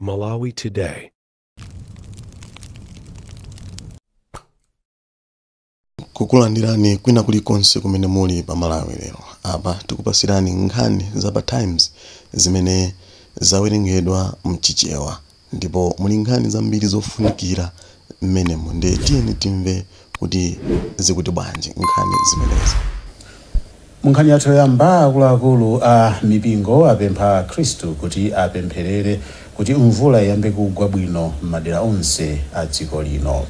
Malawi Today. Kukulandirani kwina kulikonse kumene muli pa Malawi lero. Apa tikupasirani nkhani za pa Times zimene zawerengedwa mchichewa, ndipo muli nkhani zambiri zofunikira mmenemo. Ndiye tiyeni timve kuti zikuti bwanji nkhani zimenezi. Munkhani yathu yoyamba, akuluakulu a mipingo apempha Khristu kuti apempherere kuti mvula iyambe kugwa bwino m'madera onse a dziko lino.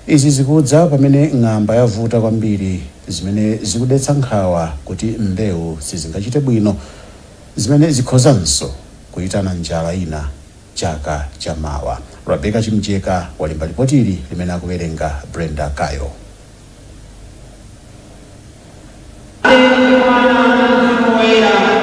Izi zikudza pamene ng'amba yavuta kwambiri, zimene zikudetsa nkhawa kuti mbewu sizingachite bwino, zimene zikhozanso kuyitana njala ina chaka chamawa. Rebecca Chimjeka walemba ripotili limene akuwerenga Brenda Kayo.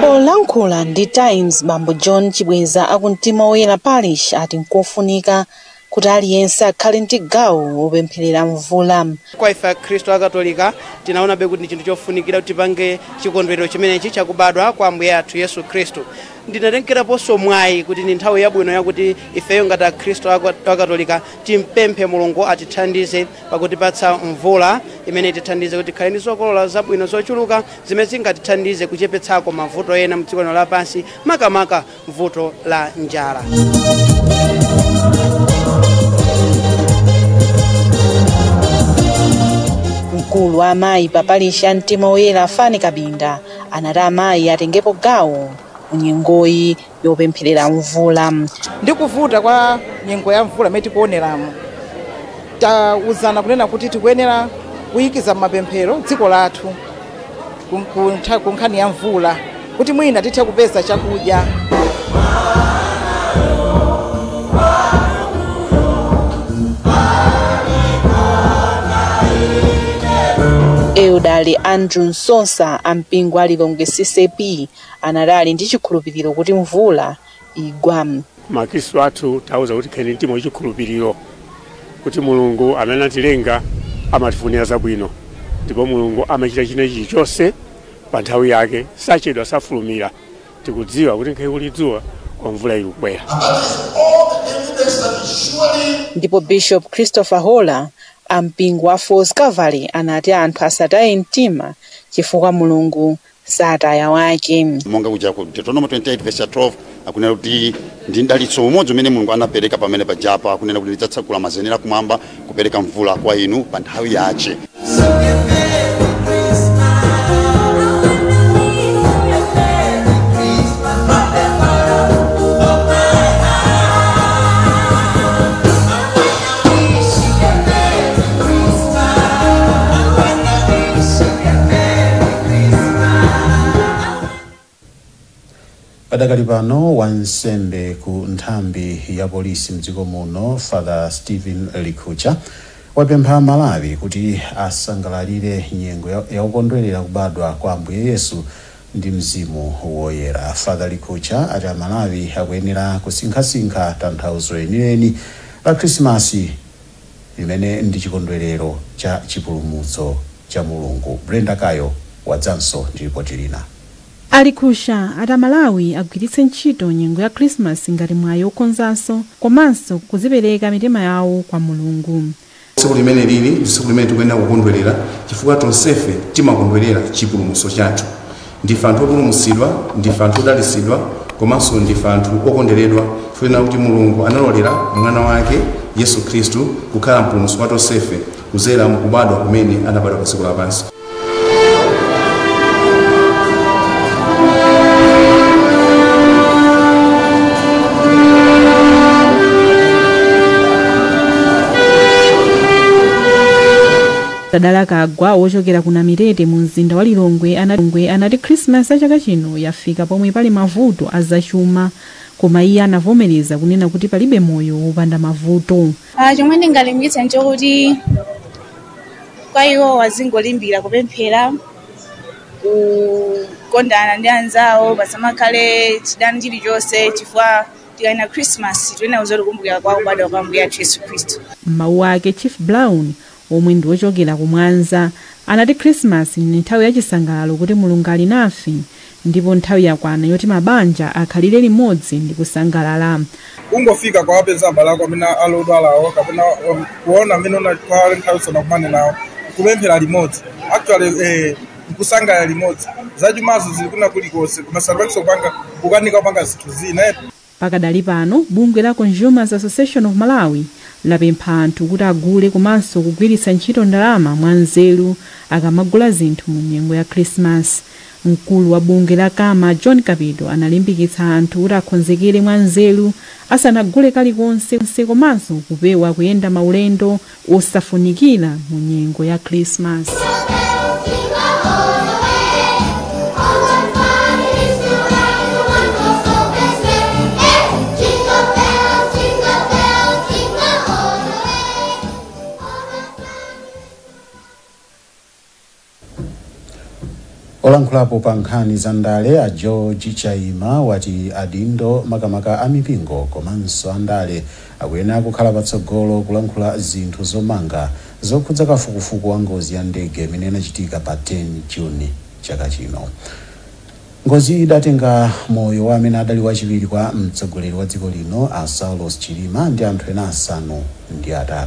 Polankhula ndi Times, Bambo John Chibweza akumtima Woyera Parish ati nkofunika kuti aliyense akhale ndi gawo wopempherera mvula. Kwa ife Akhristu Akatolika tinaonabe kuti ndi chinthu chofunikira kuti tipange chikondwerero chimenechi chakubadwa kwa Ambuye athu Yesu Khristu. Ndinatengeraponso mwayi kuti ndi nthawi yabwino yakuti ifeyo ngati Akhristu Akatolika timpemphe Mulungu atithandize pakutipatsa mvula imene itithandize kuti tikhale ndi zokolola zabwino zochuluka zimene zingatithandize kuchepetsako mavuto ena mdziko lino lapansi, makamaka vuto la njala. Mkulu wa amayi pa parish ya Mtima Woyera Fani Kabinda anati amayi atengepo gawo munyengoyi yopempherera mvula. Ndi kuvuta kwa nyengo ya mvula imene tikuoneramo, tauzana kunena kuti tikuyenera kuyikiza mapemphero dziko lathu ku nkhani ya mvula kuti mwina tithe kupeza chakudya. Eudali Andrew Nsonsa ampingo alilonge CCP anati ali ndi chikhulupiriro kuti mvula igwa. Makhristu athu tauza kuti kheni mtima chikhulupiriro kuti Mulungu amene atilenga amatifunira zabwino, ndipo Mulungu amachita chinechi chonse pa nthawi yake, sachedwa safulumira. Tikudziwa kuti nkhayi kuli dzuwa kwa mvula ikubwera. Ndipo Bishop Christopher Hola ampingo wa Falls Calvary anati anthu asataye mtima chifukwa Mulungu sataya wake. Monga kuja ku Deuteronomy 28 verse 12 akunena kuti ndi mdalitso umodzi umene Mulungu anapereka pamene pajapa, akunena kuti ndidzatsegula mazenera kumwamba kupereka mvula kwa inu pa nthawi yache. Padakali pano wansembe ku nthambi ya polisi mdziko muno Father Stephen Likucha wapempha Malawi kuti asangalalire nyengo yakukondwerera kubadwa kwa Ambuye Yesu ndi Mzimu Woyera. Father Likucha ati Amalawi akuyenera kusinkhasinkha tanthauzo lenileni la Khrisimasi limene ndi chikondwerero cha chipulumutso cha Mulungu. Brenda Kayo wadzanso ndi ripoti lina. Alikusha ati Amalawi agwiritse ntchito nyengo ya Christmas ngati mwayi wokonzanso komanso kuzipereka mitima yawo kwa Mulungu. Tsiku limene lili ndi tsiku limene tikuyenera kukondwerera chifukwa tonsefe timakondwerera chipulumutso chathu. Ndife anthu opulumutsidwa, ndife anthu odalitsidwa, komanso ndife anthu okondweredwa chifukwa kuti Mulungu analolera mwana wake Yesu Khristu kukhala mpulumutsi wa tonsefe kudzera mukubadwa kumene anabadwa pa dziko lapansi. Tadala Kagwa wochokera ku Namitete mu mzinda wa Lilongwe anati Christmas ya chaka chino yafika pomwe pali mavuto azachuma, koma iye anavomereza kunena kuti palibe moyo wopanda mavuto. Chomwe ndingalimbikitse nchokuti kwa iwo wazingolimbira kupemphera, kukondana ndi anzawo, pasamakhale chidani chilichonse chifukwa tikaina Christmas tiyenera kukumbukira kwa kubadwa kwa Ambuye athu Yesu Khristu. M'mawu ake Chief Brown omwe ndi wochokera ku Mwanza anati Christmas ni nthawi yachisangalalo kuti Mulungu ali nafe ndipo nthawi yakwana yoti mabanja akhalire limodzi ndi kusangalala. Ungofika kwawapeza abale ako amene ali odwalawo kapena kuona amene kwa nthawi usanakumane nawo, kupemphera limodzi, actually nkusangalala limodzi. Zachumazo zili kuna kulikonse, koma salipangisa kupanga kukanika kupanga zinthu zina. Pakadali pano, bungwe la Consumers Association of Malawi lapempha anthu kuti agule komanso kugwiritsa ntchito ndalama mwanzeru akamagula zinthu mu nyengo ya Christmas. Mkulu wa bungwe la CAMA, John Kapito, analimbikitsa anthu kuti akonzekere mwanzeru asanagule kalikonse komanso kupewa kuyenda maulendo osafunikira mu nyengo ya Christmas. Olankhulapo pa nkhani za ndale a George Chaima wati adindo, makamaka a mipingo komanso andale, akuyenera kukhala patsogolo kulankhula zinthu zomanga zokhudza kafukufuku wa ngozi ya ndege imene inachitika pa 10 Juni chaka chino. Ngozi idatenga moyo wa amene adali wachiwiri kwa mtsogoleri wa dziko lino, a Saulos Chilima, ndi anthu ena 8.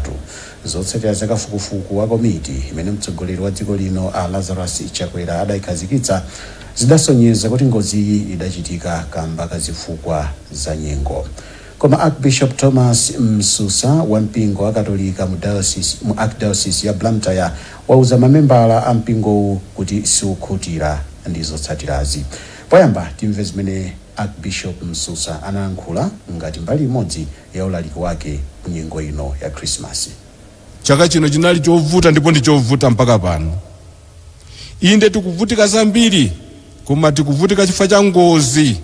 Zotsatira za kafukufuku wa komiti imene mtsogoleri wa dziko lino, a Lazarus Chakwera, adayikhazikitsa zidasonyeza kuti ngoziyi idachitika kamba kazifukwa za nyengo. Koma Archbishop Thomas Msusa wa mpingo wa Katolika mu Archdiocese ya Blantyre wauza mamembala a mpingowu kuti siukhutira ndi zotsatirazi. Poyamba timve zimene Archbishop Msusa analankhula ngati mbali imodzi ya ulaliki wake mu nyengo ino ya Krismasi. Chaka chino chinali chovuta ndipo ndi chovuta mpaka pano. Inde tikuvutika zambiri, koma tikuvutika chifukwa cha ngozi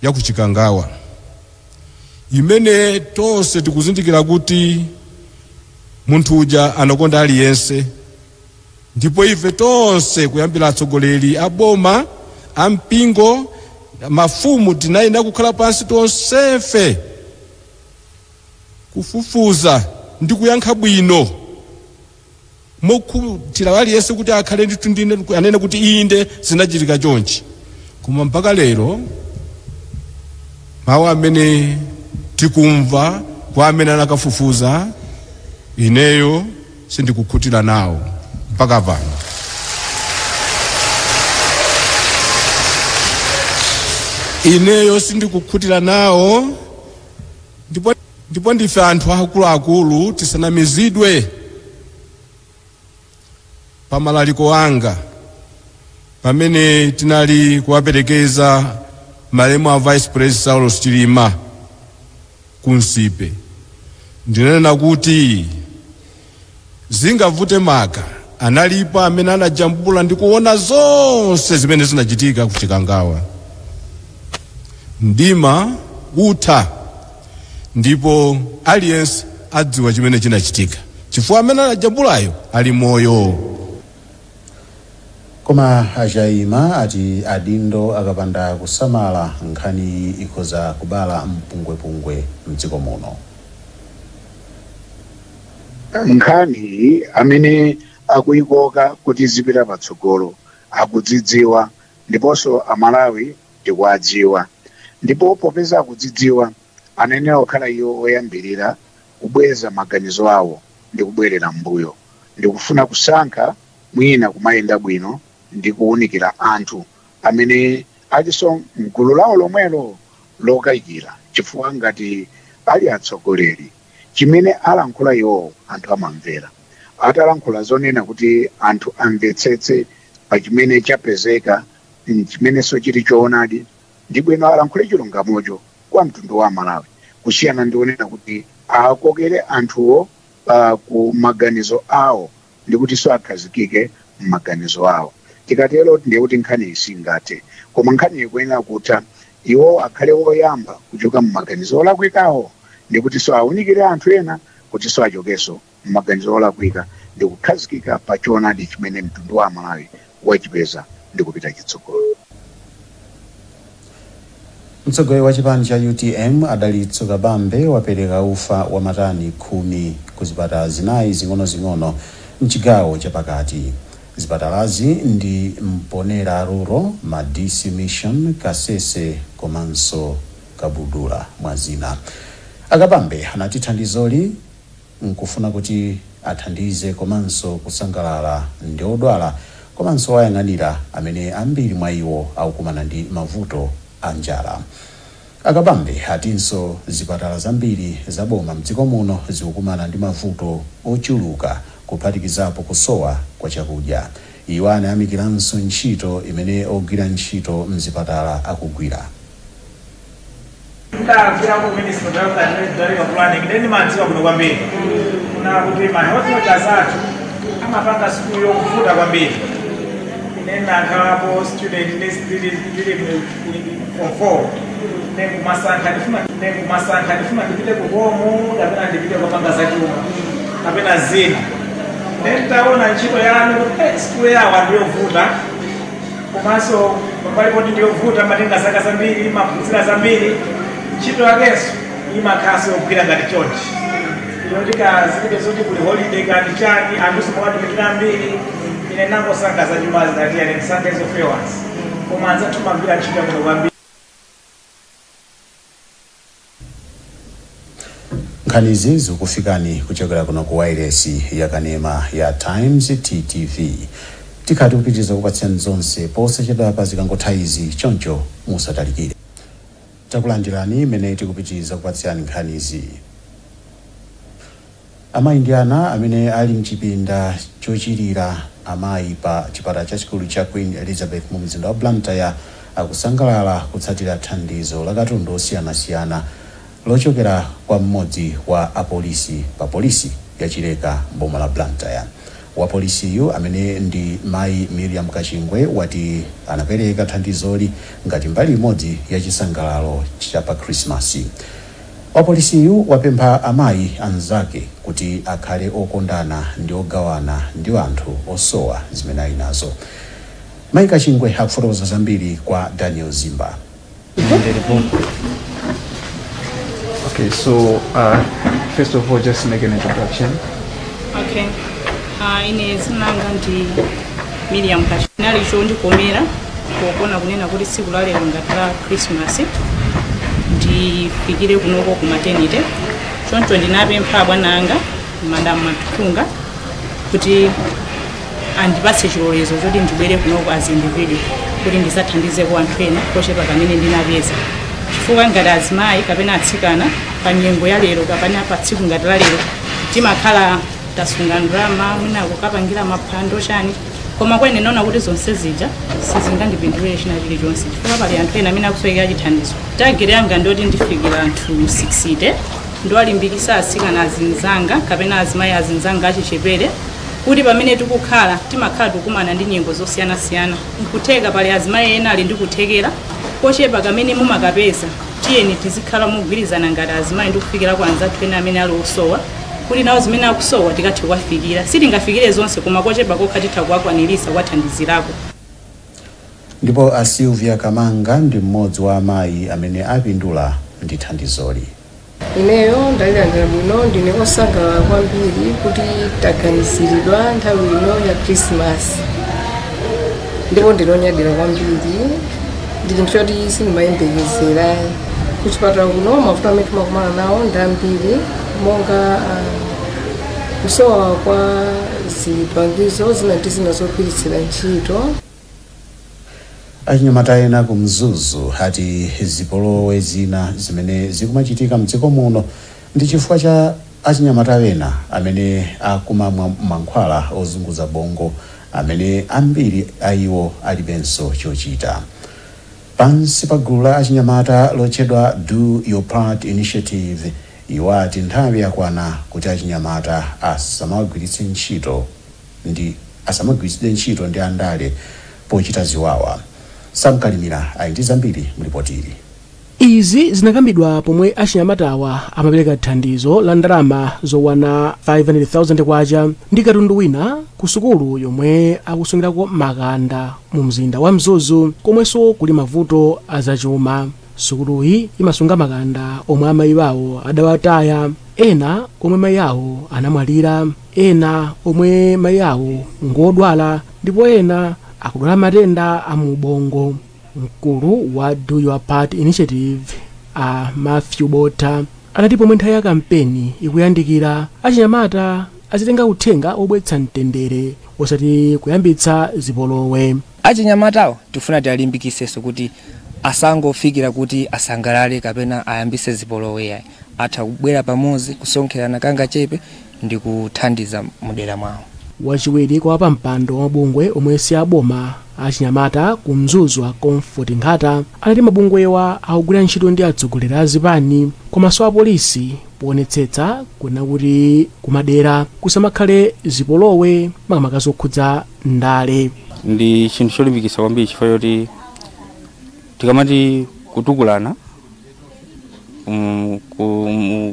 ya kuchikangawa imene tonse tikuzindikira kuti munthu uja anakonda aliyense, ndipo ife tonse kuyambira atsogoleri a boma, a mpingo, mafumu, tinayenera kukhala pansi tonsefe kufufuza ndi kuyankha bwino mokhutira aliyense kuti akhale ndithu ndine anene kuti inde, zinachitika chonchi. Koma mpaka lero mawu amene tikumva kwa amene anakafufuza, ineyo sindikukhutira nawo mpaka pano. Ineyo sindikukhutira nawo, ndipo ndife anthu akuluakulu, tisanamizidwe. Pamalaliko anga pamene tinali kuwaperekeza malemu a Vice President Saulos Chilima kunsipe, ndinanena kuti zingavute maka analipo amene anajambula ndi kuona zonse zimene zinachitika kuchikangawa. Mdima utha ndipo aliyense adziwa chimene chinachitika, chifukwa amene anajambulayo ali moyo. Koma aChaima ati adindo akapanda kusamala, nkhani ikhoza kubala mpungwepungwe mdziko muno. Nkhani amene akuyikoka kuti zipita patsogolo akudzidziwa, ndiponso Amalawi ndikuwadziwa, ndipo popeza akudzidziwa, anayenera kukhala iwo oyambirira kubweza maganizo awo ndi kubwerera m'mbuyo ndikufuna kusankha mwina kumayenda bwino ndi kuwunikira anthu amene alinso mgulu lawo lomwelo lokayikira, chifukwa ngati ali atsogoleri, chimene alankhula iwowo anthu amamvera. Atalankhula zonena kuti anthu amvetsetse pa chimene chapezeka, chimenenso chili choonadi, ndi bwino alankhule chilungamocho kwa mtundu wa Malawi, kusiyana ndi onena kuti akokere anthuwo ku maganizo awo ndi kutinso akhazikike m'maganizo awo. Tikatero ndiye kuti nkhani isingathe, koma nkhani ikuyenera kutha iwo akhale woyamba kuchoka m'maganizo olakwikawo ndi kutinso awunikire anthu ena kutinso achokenso m'maganizo olakwika ndi kukhazikika pa choonadi chimene mtundu wa Malawi wachipeza ndi kupita chitsogolo. Mtsogoleri wa chipani cha UTM, Adalitso Kabambe, wapereka ufa wa matani 10 ku zipatala zinayi zing'onozingono mchigawo chapakati. Zipatalazi ndi Mponera Rural, Madisi Mission, Kasese komanso Kabudula mwa zina. Akabambe anati thandizoli nkufuna kuti athandize komanso kusangalala ndi odwala komanso wayang'anira amene ambiri mwa iwo akukumana ndi mavuto a njala. Akabambe atinso zipatala zambiri zaboma mdziko muno zikukumana ndi mavuto ochuluka, kuphatikizapo kusowa kwa chakudya. Iwo anayamikiranso ntchito imene ogwira ntchito mzipatala akugwira. Ndagwirako Ministry of Health and Director of Planning, ndeni madziwa kuno kwambiri kuna kuti ma health workers athu amapanga sukulu yokuvuta kwambiri. Ine nakhalapo student, ndili form 4, nekumasankha ndifuna ndipite kukomo kapena ndipite kupanga zachuma kapena zina. Nditaona ntchito yanu kuti sukulu yawo ndiyovuta, komanso pambali poti ndiyovuta, matenga zaka zambiri, maphunzira zambiri, ntchito yakenso imakhaso yogwira ngati chonchi, yoti kazipite zoti kuli holiday kani chani, anthu simakatumikira ambiri. Ine nangosankha zachumazi, ndati ane ndisankhe zofewazi, koma anzathu magwira ntchito yabwino kwambiri. Nkhanizi zikufikani kuchokera kuno ku wailesi yakanema ya Times TTV. Tikhati kupitiriza kupatsani zonse posachedwa pa zikangotha izi, choncho musatalikire. Takulandirani imene tikupitiriza kupatsani nkhanizi. Amayi ndi ana amene ali mchipinda chochirira amayi pa chipatala chachikulu cha Queen Elizabeth mu mzinda wa Blantyre akusangalala kutsatira thandizo la katundu osiyanasiyana lochokera kwa mmodzi wa apolisi pa polisi yachileka boma la Blantyre. Wapolisiyu amene ndi mayi Miriam Kachingwe wati anapereka thandizoli ngati mbali imodzi ya chisangalalo cha pa Krismasi. Wapolisiyu wapempha amayi anzake kuti akhale okondana ndi ogawana ndi anthu osowa zimene ali nazo. Mayi Kachingwe akufotokoza zambiri kwa Daniel Zimba. Okay, so first of all, just make an introduction. Okay. Ine zina langa ndi Miriam Kachinali. Chondikomera pokona kunena kuti tsiku la lero ngati la Christmas ndifikire kunoko ku maternity. Choncho ndinapempha bwana anga, Madam Matukunga, kuti andipatse chilolezo choti ndibwere kunoko as individual kuti ndisathandizeko anthu ena kochepa kamene ndinapeza, chifukwa ngati azimayi kapena atsikana pa nyengo ya lero kapena pa tsiku ngati la lero timakhala tasunga ndalama mwina kukapangira maphwando chani, koma kwene naona kuti zonse zija sizingandipindulire china chilichonse chifukwa pali anthu ena amene akusowekera chithandizo. Target yanga ndoti ndifikira anthu 60. Ndiwalimbikisa atsikana azinzanga kapena azimayi azinzanga achichepere kuti pamene tikukhala timakhala tikumana ndi nyengo zosiyanasiyana. Nkutheka pali azimayi ena ali ndi kuthekera kochepa kamene mumakapeza. Tiyeni tizikhala mogwirizana ngati azimayi ndi kufikira kwa anzathu ena amene ali osowa kuti nawo zimene akusowa tikathe kuwafikira. Sitingafikire zonse, koma kochepa kokha titha kuwakwanirisa, kuwathandizirako. Ndipo a Sylvia Kamanga ndi mmodzi wa amayi amene apindula ndi thandizoli. Ineyo ndalilandira bwino, ndine osangalala kwambiri kuti taganiziridwa nthawi ino ya Krismasi, ndipo ndinonyadira kwambiri. Ndi chinthu choti sindimayembekezera. Kuchipatala kuno mavuto amene timakumana nawo ndi ambiri, monga kusowa kwa zipangizo zina ndi zina zogwiritsira ntchito. Achinyamata ena ku Mzuzu ati zipolowe zina zimene zikumachitika mdziko muno ndi chifukwa cha achinyamata ena amene akumamwa mankhwala ozunguza bongo, amene ambiri a iwo alibenso chochita. Pansi pa gulu la achinyamata lotchedwa Do Your Part Initiative, iwo ati nthawi yakwana kuti achinyamata asamagwiritsidwe ntchito ndi andale pochita ziwawa. Samkalimira ali ndi zambiri mlipotili. Izi zinakambidwa pomwe achinyamatawa amapereka thandizo la ndalama zokwana 500,000 kwacha ndi katundu wina ku sukulu yomwe akusungirako makanda mu mzinda wa Mzuzu, komwenso kuli mavuto azachuma. Sukuluyi imasunga makanda omwe amayi awo adawataya, ena omwe mayi awo anamwalira, ena omwe mayi awo ngodwala, ndipo ena akudwala matenda a mu ubongo. Mkulu wa Do Your Part Initiative, A Matthew Bota anati pomwe nthawi ya kampeni ikuyandikira, achinyamata azitenga uthenga obweretsa mtendere osati kuyambitsa zipolowe. Achinyamatawo tifuna tiwalimbikisenso kuti asangofikira kuti asangalale kapena ayambise zipolowe yayi, atha kubwera pamodzi kusonkherana kangachepe ndi kuthandiza mudera mwawo. Wachiwiri kwa wapampando wa mabungwe omwe si aboma achinyamata ku Mzuzu, a Comfort Nkhata, anati mabungwewa akugwira ntchito ndi atsogoleri a zipani komanso apolisi poonetsetsa kuna kuti kumadera kusamakhale zipolowe, makamaka zokhudza ndale. Ndi chinthu cholimbikitsa kwambiri chifukwa choti tikamati kutukulana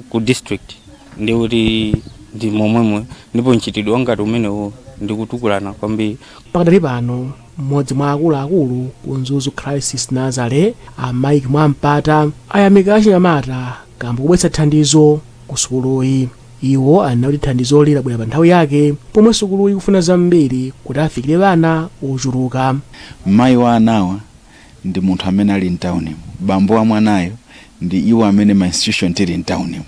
ku district ndi kuti ndi momwemwe, ndipo mchitidwe wangati umenewo ndi kutukulana kwambiri. Pakadali pano mmodzi mwa akuluakulu ku Mzuzu Crisis Nazare, a Mike Mwampata, ayamika achinyamata kamba kubweretsa thandizo ku sukuluyi. Iwo anena kuti thandizoli labwera pa nthawi yake pomwe sukuluyi ikufuna zambiri kuti afikire ana ochuluka. Mayi wa anawa ndi munthu amene ali mtaunimu, bambo wa mwanayo ndi iwo amene ma institution tili mtaunimu,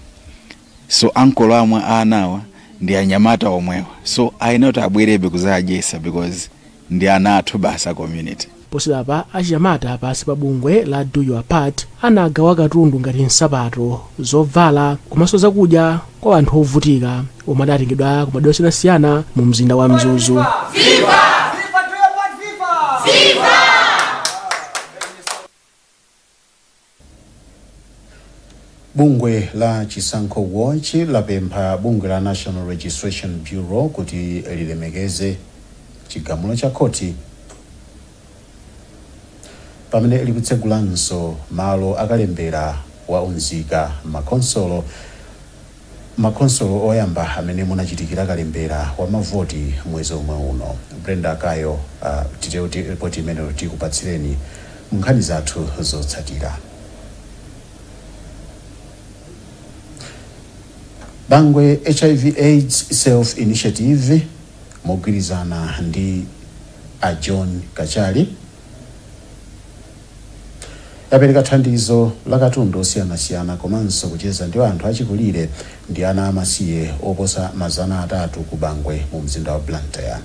so ankolo amwe a anawa ndi anyamata omwewa, so ayenera kuti abwerebe kuzadyesa because ndi ana athu basa community. Posachedwapa achinyamata pansi pa bungwe la Do Your Part anagawa katundu ngati nsapato, zovala komanso zakudya kwa anthu ovutika omwe adatengedwa ku madera osiyanasiyana mu mzinda wa Mzuzu. Bungwe la Chisankho Watch lapempha bungwe la National Registration Bureau kuti lilemekeze chigamulo cha khoti pamene likutsegulanso malo akalembera wa unzika makonsolo oyamba amene munachitikira kalembera wa mavoti mwezi omwe uno. Brenda Kayo, titeuti ripoti imene tikupatsireni nkhani zathu zotsatira. Bangwe HIV AIDS Self Initiative mogwirizana ndi a John Kachali yapereka thandizo la katundu osiyanasiyana komanso kucheza ndi anthu achikulire ndi ana amasiye oposa 300 ku Bangwe mu mzinda wa Blantyre.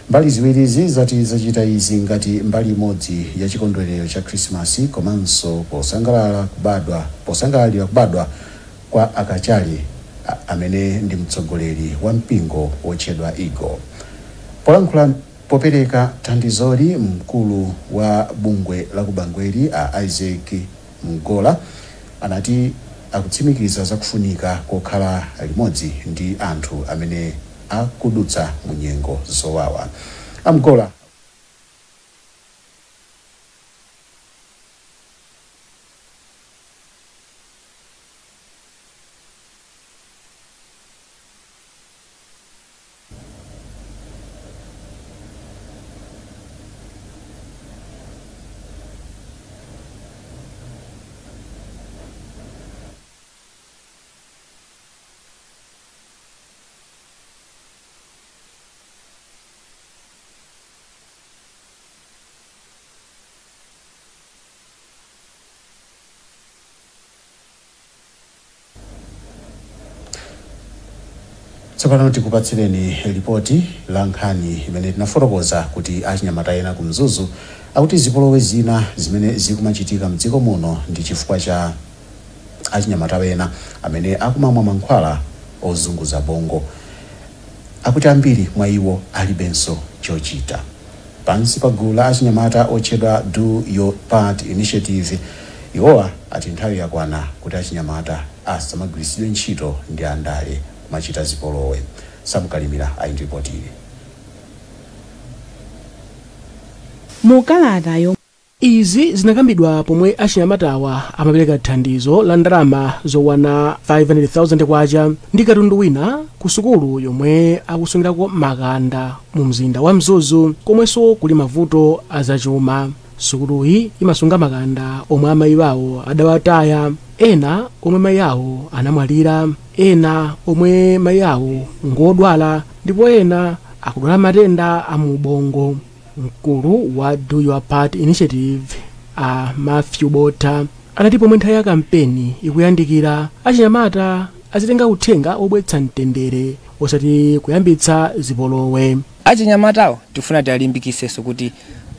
Mbali ziwirizi zati zachita izi ngati mbali imodzi ya chikondwerero cha Krismasi komanso posangalalira kubadwa kwa Akachali amene ndi mtsogoleri wa mpingo wotchedwa Eagle. Polankhula popereka thandizoli, mkulu wa bungwe la kubangweli a Isaac Mgola anati akutsimikiza zakufunika kokhala limodzi ndi anthu amene akudutsa mu nyengo zowawa. Amgola Tsopano tikupatsireni ripoti la nkhani imene tinafotokoza kuti achinyamata ena ku Mzuzu akuti zipolowe zina zimene zikumachitika mdziko muno ndi chifukwa cha achinyamata ena amene akumamwa mankhwala ozunguza bongo. Akuti ambiri mwa iwo alibenso chochita. Pansi pa gulu la achinyamata otchedwa Do Your Part Initiative, iwowa ati nthawi yakwana kuti achinyamata asamagwiritsidwe ntchito ndi andale machita zipolowe. Samkalimira ayi ripoti ili. Mukalatayo izi zinakambidwa pomwe achinyamatawa amapereka thandizo la ndalama zokwana 500,000 kwacha ndi katundu wina ku sukulu yomwe akusungirako makanda mu mzinda wa Mzuzu komwenso kuli mavuto azachuma. Sukuluyi imasunga makanda omwe amayi awo adawataya, ena omwe mayi awo anamwalira, ena omwe mayi awo ngodwala ndipo ena akudwala matenda a mu ubongo. Mkulu wa Do Your Part Initiative a Matthew Bota Anati pomwe nthawi ya kampeni ikuyandikira, achinyamata azitenga uthenga obweretsa mtendere osati kuyambitsa zipolowe. Achinyamatawo tifuna tialimbikisenso kuti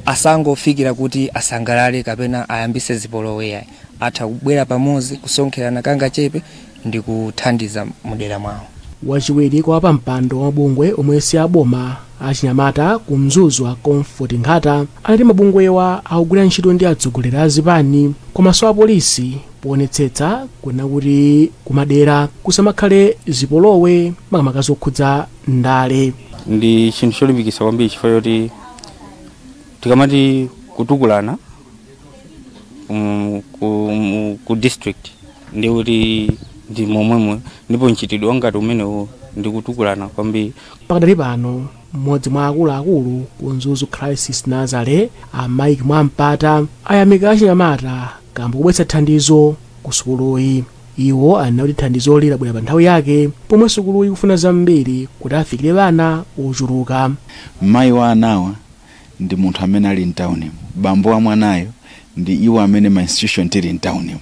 asangofikira kuti asangalale kapena ayambise zipolowe ayi, atha kubwera pamodzi kusonkherana kangachepe ndi kuthandiza mudera mwawo. Wachiwiri kwa wapampando wa mabungwe omwe si aboma achinyamata ku Mzuzu, a Comfort Nkhata, anati mabungwewa akugwira ntchito ndi atsogoleri a zipani komanso apolisi poonetsetsa kunena kuti kumadera kusamakhale zipolowe, makamaka zokhudza ndale. Ndi chinthu cholimbikitsa kwambiri chifukwa choti tikamati kutukulana ku district ndi kuti ndi momwemo, ndipo mchitidwe ngati umenewo ndi kutukulana kwambiri. Pakadali pano, mmodzi mwa akuluakulu ku Mzuzu Crisis Nursery, a Mike Mwampata, ayamika achinyamata kamba kubweretsa thandizo ku sukuluyi. Iwo anena kuti thandizoli labwera pa nthawi yake pomwe sukuluyi ikufuna zambiri kuti afikire ana ochuluka. Mayi wa anawa ndi munthu amene ali mtaunimo, bambo wa mwanayo ndi iwo amene ma institution tili mtaunimo,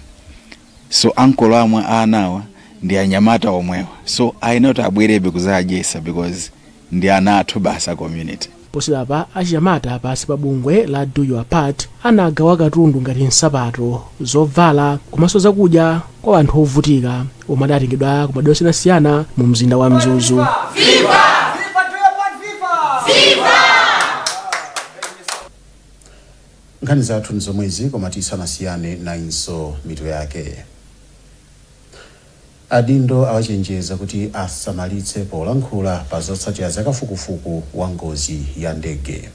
so ankolo amwe a anawa ndi anyamata omwewa, so ayenera kuti abwerebe kuzadyesa because ndi ana athu basa community. Posachedwapa, achinyamata pasi pa bungwe la Do Your Part anagawa katundu ngati nsapato, zovala komanso zakudya kwa anthu ovutika omwe adatengedwa ku madera osiyanasiyana mu mzinda wa Mzuzu. Nkhani zathu nzomwezi, koma tisanasiyane nayinso mitu yake. Adindo awachenjeza kuti asamalitse polankhula pa zotsatira zakafukufuku wa ngozi ya ndege.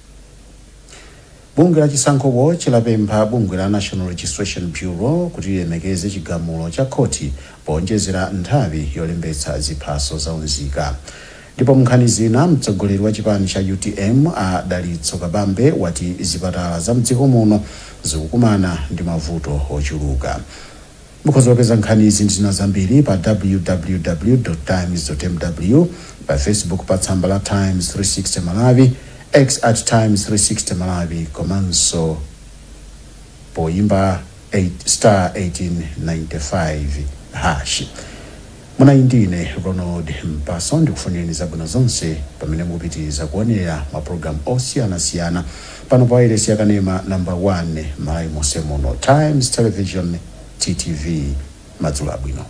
Bungwe la Chisankho Watch lapempha bungwe la National Registration Bureau kuti lilemekeze chigamulo cha khoti powonjezera nthawi yolembetsa ziphaso zaunzika. Ndipo mnkhani zina, mtsogoleri wa chipani cha UTM a Dalitso Kabambe wati zipatala za mdziko muno zikukumana ndi mavuto ochuluka. Mukhoza kupeza nkhani izi ndi zina zambiri pa www.times.mw, pa Facebook pa tsamba la Times 360 Malawi, X @Times360Malawi, komanso poyimba 8 *1895#. Munali ndine Ronald Mpaso, ndikufunireni zabwino zonse pamene mukupitiriza kuonera mapulogalamu osiyanasiyana pano pa wailesi yakanema namba 1 Malawi monse muno, Times Television, TTV. Madzulo abwino.